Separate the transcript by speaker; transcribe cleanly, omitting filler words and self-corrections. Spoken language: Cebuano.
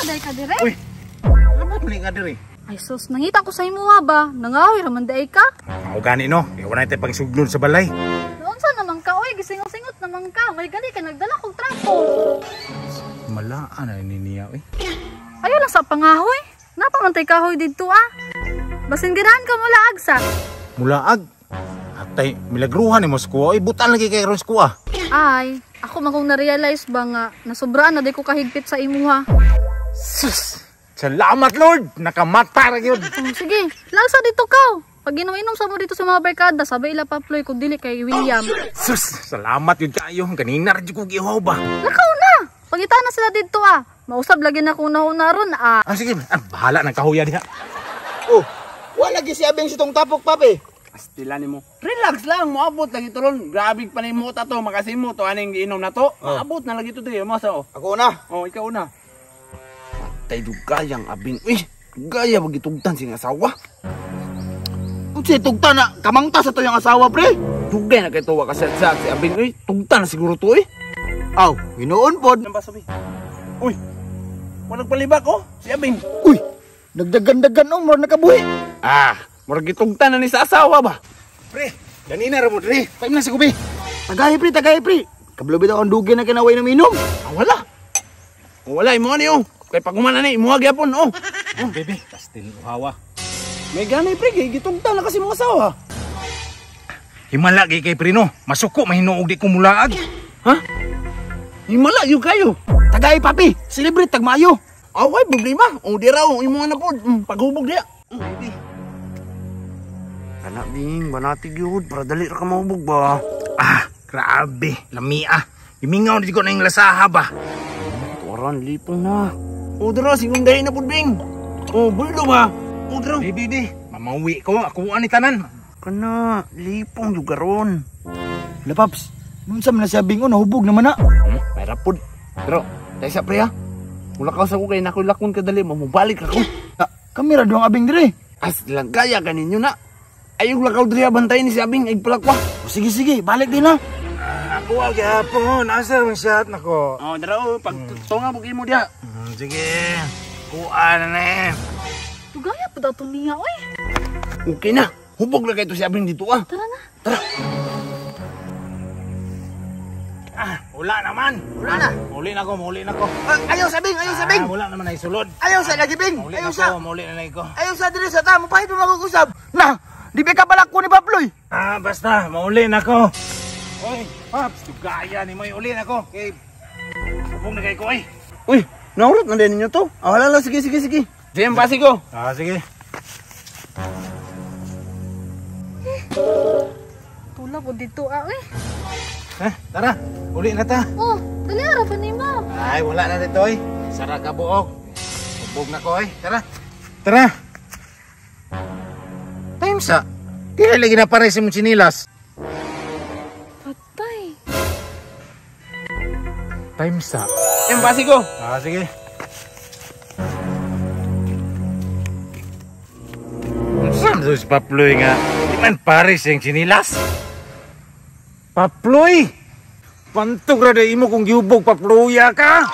Speaker 1: Day ka dire.
Speaker 2: Uy. Abot man ka dire.
Speaker 1: Ay sus, nangita ko sa imuha ba? Nangahoy ra man day ka.
Speaker 2: Mao gani no. Kay wala tay pangsugdon sa balay.
Speaker 1: Naunsa naman ka oy, gisingot-singot naman ka. May gani ka nagdala kog trapo.
Speaker 2: Malaan na ni niya oy.
Speaker 1: Ayo lang sa pangahoy. Napamantay kahoy didto ah. Basin ganahan ka mulaag sa.
Speaker 2: Mulaag. Atay, milagruhan ni mo sa kuha. Oy, butan lagi kay ron sa kuha.
Speaker 1: Ay, ako man kong na-realize ba nga nasobraan na di ko kahigpit sa imuha.
Speaker 2: Sus! Salamat Lord! Nakamata ra gyud.
Speaker 1: Oh, sige, lalsa dito ka. Pag inom-inom sa mo dito sa mga barkada, sabay ila Paploy kung dili kay William.
Speaker 2: Sus! Salamat yun kayo. Ganina ra jud ko gihaw ba.
Speaker 1: Lakaw na! Pangita na sila dito ah. Mausab lagi na kung nahuna ron ah.
Speaker 2: Ah, sige. Ah, bahala ng kahuya diha.
Speaker 3: Oh, wala lagi si Abeng sa tong tapok, papi.
Speaker 4: Astila nimo. Relax lang, moabot lagi to ron. Grabe pa nimo ta to, makasimo to aning giinom na to. Maabot na lagi to diri, mo sa oh.
Speaker 3: Ako na.
Speaker 4: Oh, ikaw na. Patay dugayang Abing. Uy, dugaya bagitugtan sing asawa.
Speaker 3: Unsay tugta na kamangta sa to yung asawa, pre.
Speaker 4: Dugay na kay tuwa ka sa si Abing. Uy, tugtan na siguro to eh.
Speaker 3: Aw, hinuon pod.
Speaker 4: Nang basabi. Uy. Walang palibak oh, si Abing.
Speaker 3: Uy, nagdagan-dagan oh, murag nakabuhi.
Speaker 4: Ah, murag gitugtan na ni sa asawa ba?
Speaker 2: Pre, ganina ra mo diri. Paim na sa kubi.
Speaker 3: Tagay pre, tagay pre. Kabalo bitaw ang dugay na kinaway ng inom.
Speaker 4: Ah, wala. Oh, wala imo ni oh. Kay pag human na ni imuha gyapon oh.
Speaker 2: Oh, baby, pastil uhawa.
Speaker 4: May ganay pre, kay gitugtan na kasi mga asawa.
Speaker 2: Himala kay kay pre no. Masuko mahinuog di ko mulaag.
Speaker 4: Ha? Himala gyud kayo.
Speaker 3: Tagay papi, celebrate tagmayo.
Speaker 4: Ah, way problema. Oh, di raw imo na pod. Paghubog diya. Baby. Kana ding banati gyud para dali ra ka mahubog ba.
Speaker 2: Ah, grabe, lamia. Imingaw di ko na yung lasaha ba.
Speaker 4: Tuaran lipong na. Oh, dira singong dahi na pud bing. Oh, buldo ba? Oh, dira.
Speaker 2: Baby, di. Mamawi ko, ako ani tanan.
Speaker 4: Kana lipong jud karon.
Speaker 3: Wala paps, unsa man na si Abeng oh, nahubog naman na.
Speaker 4: Pera pod. Pero taysa pre ha. Mula ka sa ko kay nakoy lakon kadali mo mobalik ako.
Speaker 3: Ah, kami ra duang Abeng dire.
Speaker 4: As lang kaya ganinyo na. Ayaw lakaw diri bantayan ni si Abing ay palakwa.
Speaker 3: Oh, sige sige, balik din na.
Speaker 2: Ako gyapon, asa man shot nako.
Speaker 4: Oh, dira oh, pag tunga mo imo diha.
Speaker 2: Sige. Kuha na na eh.
Speaker 1: Tugaya pa daw to niya oy.
Speaker 4: Okay na. Hubog na kay to si Abing dito ah.
Speaker 1: Tara na.
Speaker 4: Tara.
Speaker 2: Ah, wala naman.
Speaker 3: Wala na.
Speaker 2: Muli na ko, muli na ko.
Speaker 3: Ah, ayaw sa Bing, ayaw sa Bing.
Speaker 2: Ah, wala naman ay sulod.
Speaker 3: Ayaw sa lagi Bing.
Speaker 2: Muli
Speaker 3: Ayaw
Speaker 2: na
Speaker 3: sa.
Speaker 2: ko, muli na lang ko.
Speaker 3: Ayaw sa dire sa ta, mapahit mo magugusab. Na, di ba ka balak ko ni Paploy?
Speaker 2: Ah, basta, mauli na ko. Oy, Paps, tugaya ni mo, uli na ko. Kay, hubog na kay ko eh.
Speaker 4: Uy, naurot na din ninyo to. Ah, wala lang, sige sige sige. Sige, pasi ko.
Speaker 2: Ah, sige.
Speaker 1: Tula ko dito ah oy.
Speaker 2: Ha, tara, uli na ta.
Speaker 1: Oh, dali ra pa nimo.
Speaker 2: Ay, wala na dito eh. Sara ka buok. Hubog na ko eh. Tara. Tara. Time sa. Kaya lagi na pare si Chinilas.
Speaker 1: Patay.
Speaker 2: Time sa.
Speaker 4: Sige, pasi ko.
Speaker 2: Ah, sige. Saan to si Paploy nga? Di man pare siyang chinilas. Paploy! Pantog ra imo kung gihubog Paploya ka!